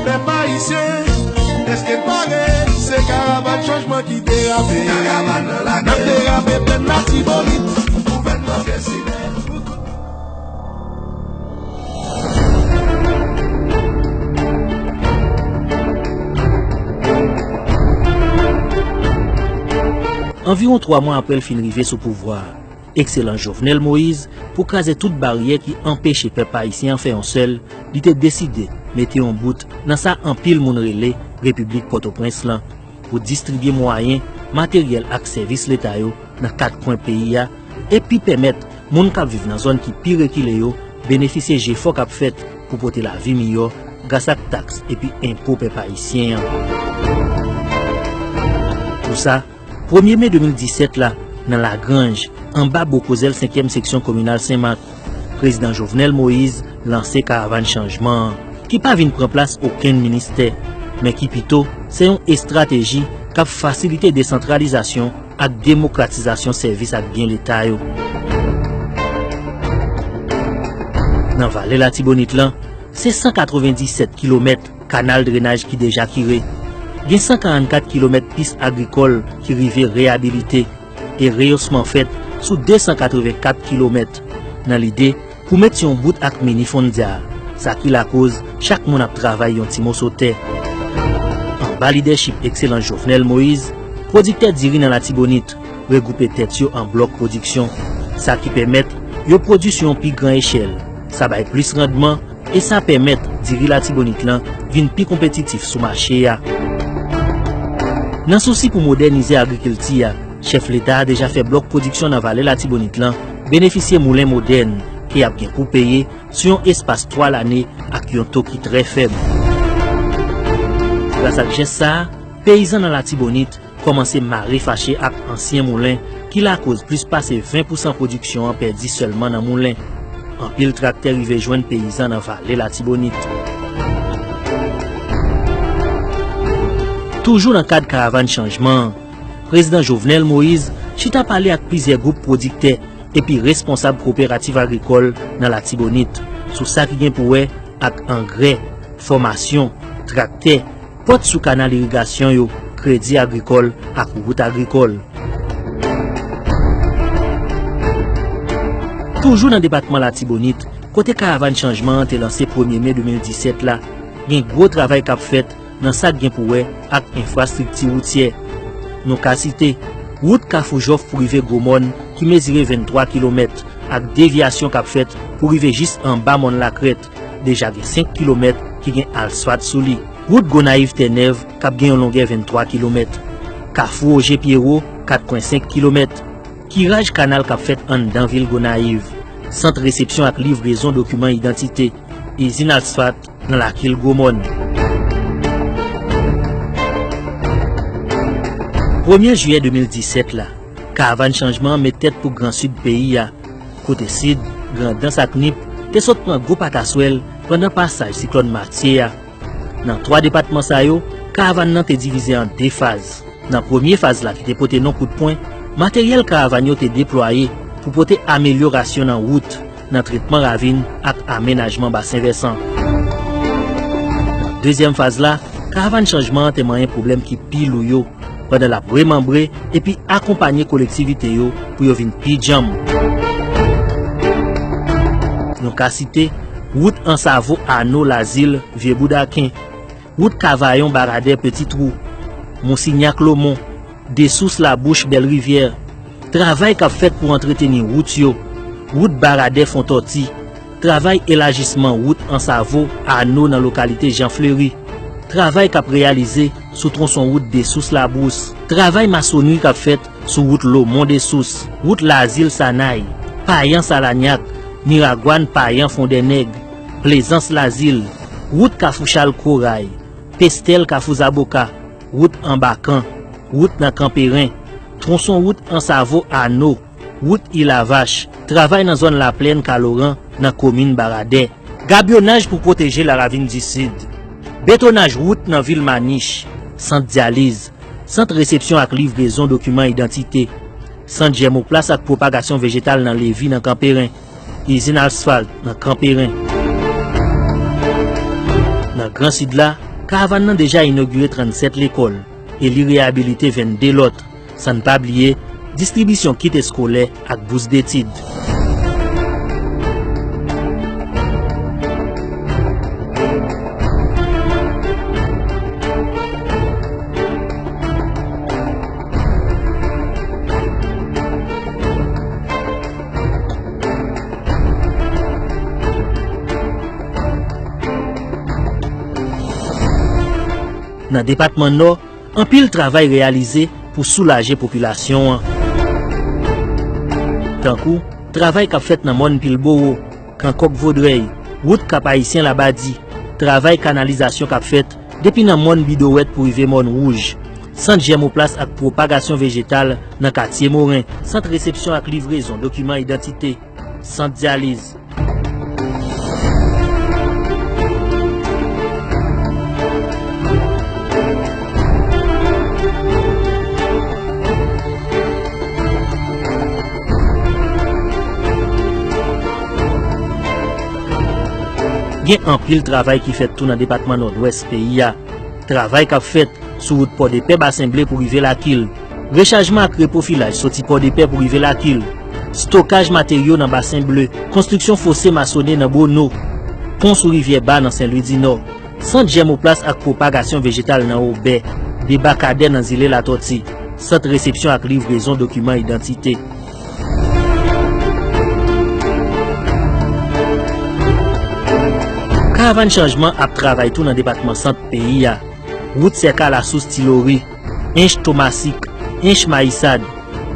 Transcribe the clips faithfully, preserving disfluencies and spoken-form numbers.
Pèp ayisyen, èske n pare? Se karavàn chanjman ki derape. N ap derape plèn Latibonit. Gouvènman Kèsinen. Anviwon twa mwa apre l fin rive sou pouvwa a, Ekselans Jovenel Moïse, pou kraze tout baryè ki anpeche pèp ayisyen an fè yon sèl, li te deside mete yon bout nan sa anpil moun rele Repiblik Pòtoprens lan, pou distribye mwayen, materyèl ak sèvis Leta yo nan kat kwen peyi a, epi pèmèt moun k ap viv nan zòn ki pi rekile yo benefisye jefò k ap fèt pou pote lavi miyò gras ak taks epi enpo pèp ayisyen an. Pou sa, premye me de mil disèt la, nan Lagranj, anba Bokozèl senkyèm seksyon kominal Senmak, Prezidan Jovenel Moïse lanse karavàn chanjman an, ki pa vin pran plas okenn ministè, men ki pito se yon estrateji k ap fasilite desantralizasyon ak demokratizasyon sèvis ak byen Leta yo. Nan Vale Latibonit lan, se san katrevenndisèt kilomèt kanal drenaj ki deja kire. Gen san karannkat kilomèt pis agrikòl ki rive reyabilite, e reyosman fèt sou de san katrevenkat kilomèt, nan lide pou met yon bout ak mini fondya, sa ki lakoz chak moun ap travay yon ti moso tè. Anba lidèchip Ekselans Jovenel Moïse, pwodiktè diri nan Latibonit regwoupe tèt yo an blòk pwodiksyon, sa ki pèmèt yo pwodui sou yon pi gran echèl. Sa bay plis randman e sa pèmèt diri Latibonit lan vin pi konpetitif sou mache a. Nan sousi pou modènize agrikilti a, chèf Leta a deja fè blòk pwodiksyon nan Vale Latibonit lan benefisye moulen modèn ke y ap gen pou peye sou yon espas twa lane ak yon to ki trè fèb. Gras ak jès sa a, peyizan nan Latibonit kòmanse mare fache ak ansyen moulen ki lakoz plis pase ven pousan pwodiksyon an pèdi sèlman nan moulen. Anpil traktè rive jwenn peyizan nan Vale Latibonit. Toujou nan kad karavàn chanjman an, Prezidan Jovenel Moïse chita pale ak plizyè gwoup pwodiktè epi responsab koperativ agrikòl nan Latibonit sou sa ki gen pou wè ak angrè, fòmasyon, traktè, pòt sou kanal irigasyon yo, kredi agrikòl ak wout agrikòl. Toujou nan depatman Latibonit, kote karavàn chanjman an te lanse premye me de mil disèt la, gen gwo travay k ap fèt nan sa k gen pou wè ak enfrastrikti woutyè. Nou ka site wout Kafou Jòf pou rive Gwomòn ki mezire venntwa kilomèt, ak devyasyon k ap fèt pou rive jis anba Mòn Lakrèt, deja gen senk kilomèt ki gen asfat sou li. Wout Gonayiv Tènèv k ap gen yon longè venntwa kilomèt. Kafou Oje Pyewo, kat pwen senk kilomèt. Kiraj kanal k ap fèt anndan vil Gonayiv. Sant resepsyon ak livrezon dokiman idantite. Izin asfat nan Lakil Gwomòn. Premye jiyè de mil disèt la, karavàn chanjman an met tèt pou Gran Sid peyi a, kote Sid, Grandans ak Nip te sot pran gwo pataswèl pandan pasaj siklòn Matye a. Nan twa depatman sa yo, karavàn nan te divize an de faz. Nan premye faz la ki te pote non Kout Pwen, materyèl karavàn yo te deplwaye pou pote amelyorasyon nan wout, nan tretman ravin ak amenajman basen vèsan. Nan dezyèm faz la, karavàn chanjman an te manyen pwoblèm ki pi lou yo, pandan l ap remanbre epi akonpanye kolektivite yo pou yo vin pi djanm. Nou ka site wout Ansavo Ano Lazil Vye Boudaken, wout Kavayon Baradè Peti Twou, Mousinyak Lomon, Desous Labouch Bèl Rivyè, travay k ap fèt pou antreteni wout yo, wout Baradè Fon Tòti, travay elajisman wout Ansavo Ano nan lokalite Jan Fleri, travay k ap reyalize sou twonson wout Desous Labous, travay masonri k ap fèt sou wout Lomon Desous, wout Lazil Sanay, Payan Salanyak, Miragwàn Payan Fondènèg, Plezans Lazil, wout Kafou Chal Koray, Pestèl Kafou Zaboka, wout Anbakan, wout nan Kanperen, twonson wout Ansavo Ano, wout Ilavach, travay nan zòn Laplèn Kaloran nan komin Baradè. Gabyonaj pou pwoteje Laravin di Sid. Betonaj wout nan vil Manich, sant dyaliz, sant resepsyon ak livrezon dokiman idantite, sant jèmoplas ak pwopagasyon vejetal nan Levi nan Kanperen, izin asfalt nan Kanperen. Nan Gran Sid la, Karavàn nan deja inogire trannsèt lekòl e li reyabilite vennde lòt, san n pa bliye distribisyon kit eskolè ak bous detid. Nan depatman Nò, anpil travay reyalize pou soulaje popilasyon an. Tankou, travay k ap fèt nan mòn Pilbowo, Kan Kòk Vodrèy, wout Kap Ayisyen Labadi, travay kanalizasyon k ap fèt depi nan mòn Bidowèt pou rive mòn Wouj, sant jèmoplas ak pwopagasyon vejetal nan katye Moren, sant resepsyon ak livrezon dokiman idantite, sant dyaliz. Gen anpil travay ki fèt tou nan depatman Nòdwès peyi a. Travay k ap fèt sou wout Pòdepè Basen Ble pou rive Lakil. Rechajman ak repwofilaj soti Pòdepè pou rive Lakil. Stokaj materyo nan Basen Ble. Konstriksyon fose masone nan Bono. Pon sou Rivyè Ba nan Sen Lwi di Nò. Sant jèmoplas ak pwopagasyon vejetal nan Wobè. Debakadè nan Zile Latòti. Sant resepsyon ak livrezon dokiman idantite. Karavàn chanjman ap travay tou nan depatman Sant peyi a. Wout Sèka Lasous Tilori, Ench Tomasik, Ench Mayisad,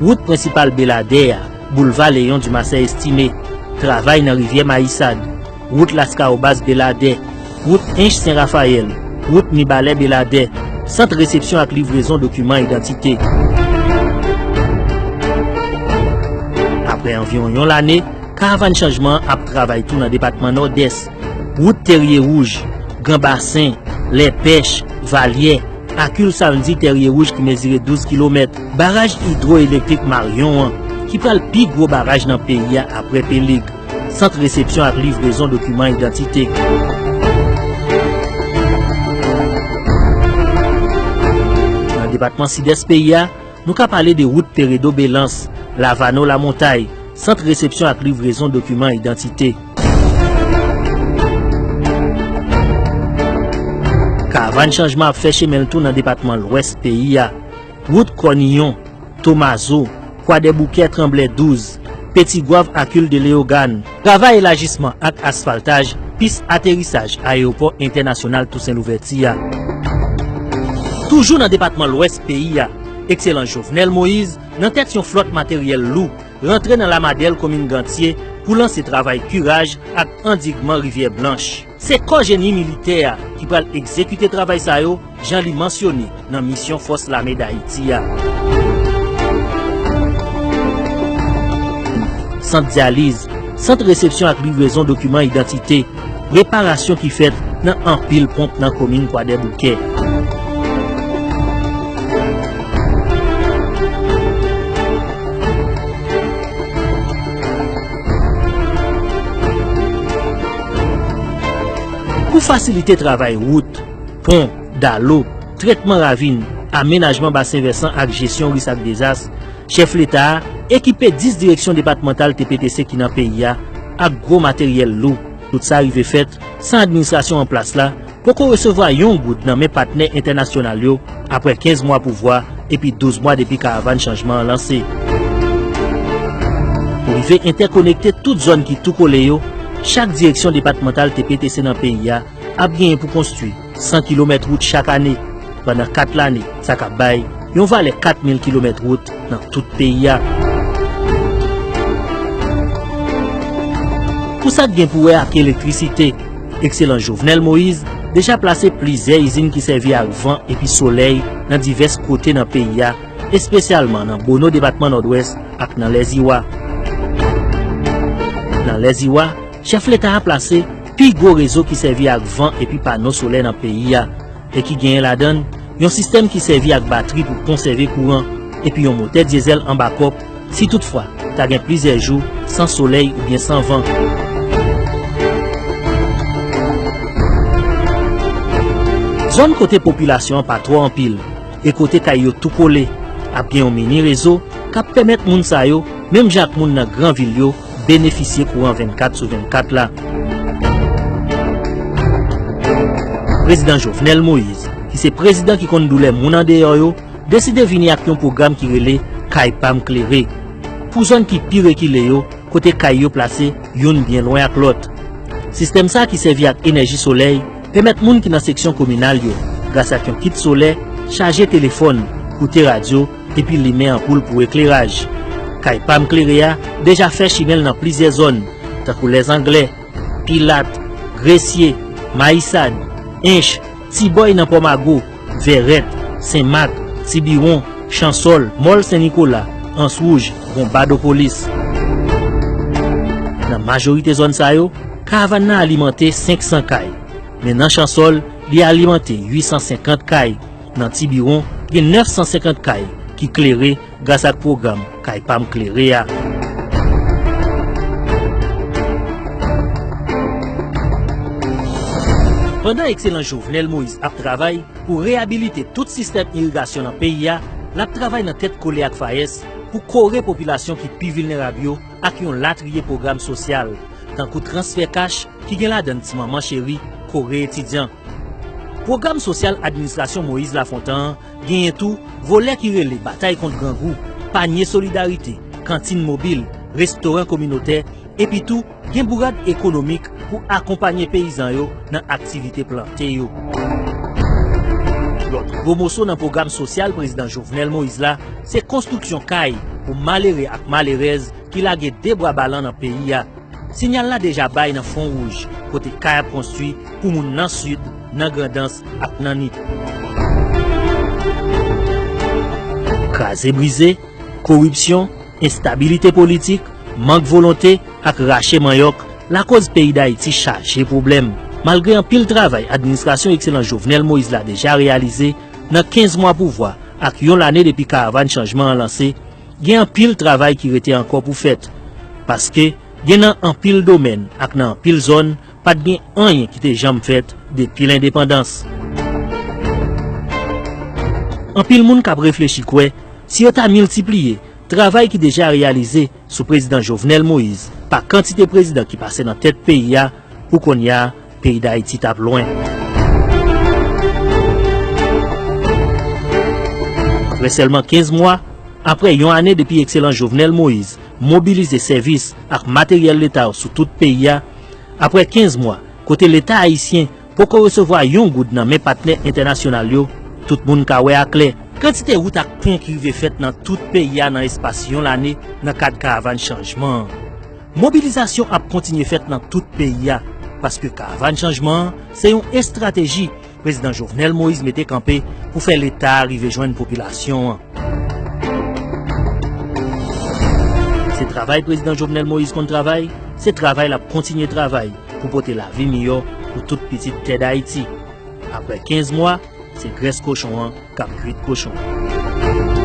wout prensipal Beladè a, Boulva Léon Dumarsais Estimé, travay nan Rivyè Mayisad, wout Laskawobas Beladè, wout Ench Sen Rafayèl, wout Mibalè Beladè, sant resepsyon ak livrezon dokiman idantite. Apre anviwon yon lane, karavàn chanjman an ap travay tou nan depatman Nòdès. Wout Terye Wouj, Gran Basen, Lèpèch, Valyè, Akil Sandy Terye Wouj ki mezire douz kilomèt, baraj idwoelektrik Maryon an, ki pral pi gwo baraj nan peyi a apre Pelig, sant resepsyon ak livrezon dokiman idantite. Nan depatman Sidès peyi a, nou ka pale de wout Peredo Belans, Lavano Lamontay, sant resepsyon ak livrezon dokiman idantite. Karavàn chanjman ap fè chemen l tou nan depatman Lwès peyi a. Wout Kòniyon, Tomazo, Kwadèboukè Tranblè douz, Petigwav Akil de Leyogàn. Travay elajisman ak asfaltaj pis aterisaj ayewopò entènasyonal Tousen Louvèti a. Toujou nan depatman Lwès peyi a, Ekselans Jovenel Moïse, nan tèt yon flòt materyèl lou, rantre nan Lamadèl komin Gantye pou lanse travay kiraj ak andigman Rivyè Blanch. Se kò jeni militè a ki pral egzekite travay sa yo, jan li mansyone nan misyon Fòs Lame Dayiti a. Sant dyaliz, sant resepsyon ak livrezon dokiman idantite, reparasyon ki fèt nan anpil ponp nan komin Kwadèboukè. Pou fasilite travay wout, pon, dalo, trètman ravin, amenajman basen vèsan ak jesyon risk ak dezas, chèf Leta a ekipe dis direksyon depatmantal T P T C ki nan peyi a ak gwo materyèl lou. Tout sa rive fèt san administrasyon an plas la poko resevwa yon goud nan men patnè entènasyonal yo apre kenz mwa pouvwa epi douz mwa depi karavàn chanjman an lanse. Pou rive entèkonekte tout zòn ki tou kole yo, chak direksyon depatmantal T P T C nan peyi a ap genyen pou konstwi san kilomèt wout chak ane. Pandan kat lane, sa k ap bay yon valè kat mil kilomèt wout nan tout peyi a. Pou sa k gen pou wè ak elektrisite, Ekselans Jovenel Moïse deja plase plizyè izin ki sèvi ak van epi solèy nan divès kote nan peyi a, espesyalman nan Bono, depatman Nòdwès, ak nan Lèziwa. Nan Lèziwa, chèf Leta a plase pi gwo rezo ki sèvi ak van epi pano solè nan peyi a, e ki genyen ladan l yon sistèm ki sèvi ak batri pou konsève kouran, epi yon motè dyezèl anba kòk, si toutfwa ta gen plizyè jou san solèy oubyen san van. Zòn kote popilasyon an pa twò anpil e kote kay yo tou kole, ap gen yon mini rezo k ap pèmèt moun sa yo, menm jan ak moun nan gran vil yo, benefisye kouran vennkat sou vennkat la. Prezidan Jovenel Moïse, ki se prezidan ki konn doulè moun andeyò yo, deside vini ak yon pwogram ki rele Kay Pa M Klere. Pou zòn ki pi rekile yo, kote kay yo plase youn byen lwen ak lòt. Sistèm sa ki sèvi ak enèji solèy pèmèt moun ki nan seksyon kominal yo, gras ak yon kit solè, chaje telefòn, koute radyo, epi limen anpoul pou ekleraj. Kay Pa M Klere a deja fè chimen l nan plizyè zòn, tankou Lèzanglè, Pilat, Gresye, Mayisad, Ench, Tibòy nan Pòmago, Vèrèt, Senmak, Tibiwon, Chansòl, Mòl Sen Nikola, Ans Wouj, Bonbadopolis. Nan majorite zòn sa yo, karavàn nan alimante senk san kay, men nan Chansòl, li alimante uit san senkant kay. Nan Tibiwon, gen nèf san senkant kay ki klere gras ak pwogram Kay Pa M Klere a. Pandan Ekselans Jovenel Moïse ap travay pou reyabilite tout sistèm irigasyon nan peyi a, l ap travay nan tèt kole ak FAES pou kore popilasyon ki pi vilnerab yo ak yon latriye pwogram sosyal, tankou transfè kach ki gen ladan l ti manman cheri, kore etidyan. Pwogram sosyal administrasyon Moïse Lafontan an genyen tou volè ki rele Batay kont Grangou, Panye Solidarite, Kantin Mobil, Restoran Kominotè, epi tou gen bourad ekonomik pou akonpanye peyizan yo nan aktivite plante yo. Lòt gwo moso nan pwogram sosyal Prezidan Jovenel Moïse la, se konstriksyon kay pou malere ak malerèz ki lage de bwa balan nan peyi a. Siyal la deja bay nan Fon Wouj, kote kay ap konstwi pou moun nan Sid, nan Grandans ak nan Nip. Kraze brize, koripsyon, enstabilite politik, mank volonte ak rache manyòk lakoz peyi Dayiti chaje pwoblèm. Malgre anpil travay administrasyon Ekselans Jovenel Moïse la deja reyalize nan kenz mwa pouvwa ak yon lane depi karavàn chanjman an lanse, gen anpil travay ki rete ankò pou fèt. Paske gen nan anpil domèn ak nan anpil zòn, pa t gen anyen ki te janm fèt depi lendepandans. Anpil moun k ap reflechi kwè, si yo ta miltipliye travay ki deja reyalize sou Prezidan Jovenel Moïse pa kantite prezidan ki pase nan tèt peyi a, pou kounye a, peyi Dayiti t ap lwen. Apre sèlman kenz mwa, apre yon ane depi Ekselans Jovenel Moïse mobilize sèvis ak materyèl Leta yo sou tout peyi a, apre kenz mwa, kote Leta ayisyen poko resevwa yon goud nan men patnè entènasyonal yo, tout moun ka wè aklè kantite wout ak pon ki rive fèt nan tout peyi a nan espas yon lane nan kad karavàn chanjman an. Mobilizasyon ap kontinye fèt nan tout peyi a, paske karavàn chanjman an se yon estrateji Prezidan Jovenel Moïse mete kanpe pou fè Leta a rive jwenn popilasyon an. Se travay Prezidan Jovenel Moïse konn travay, se travay l ap kontinye travay pou pote lavi miyò pou tout pitit tè Dayiti. Apre kenz mwa, se grès kochon an k ap kuit kochon.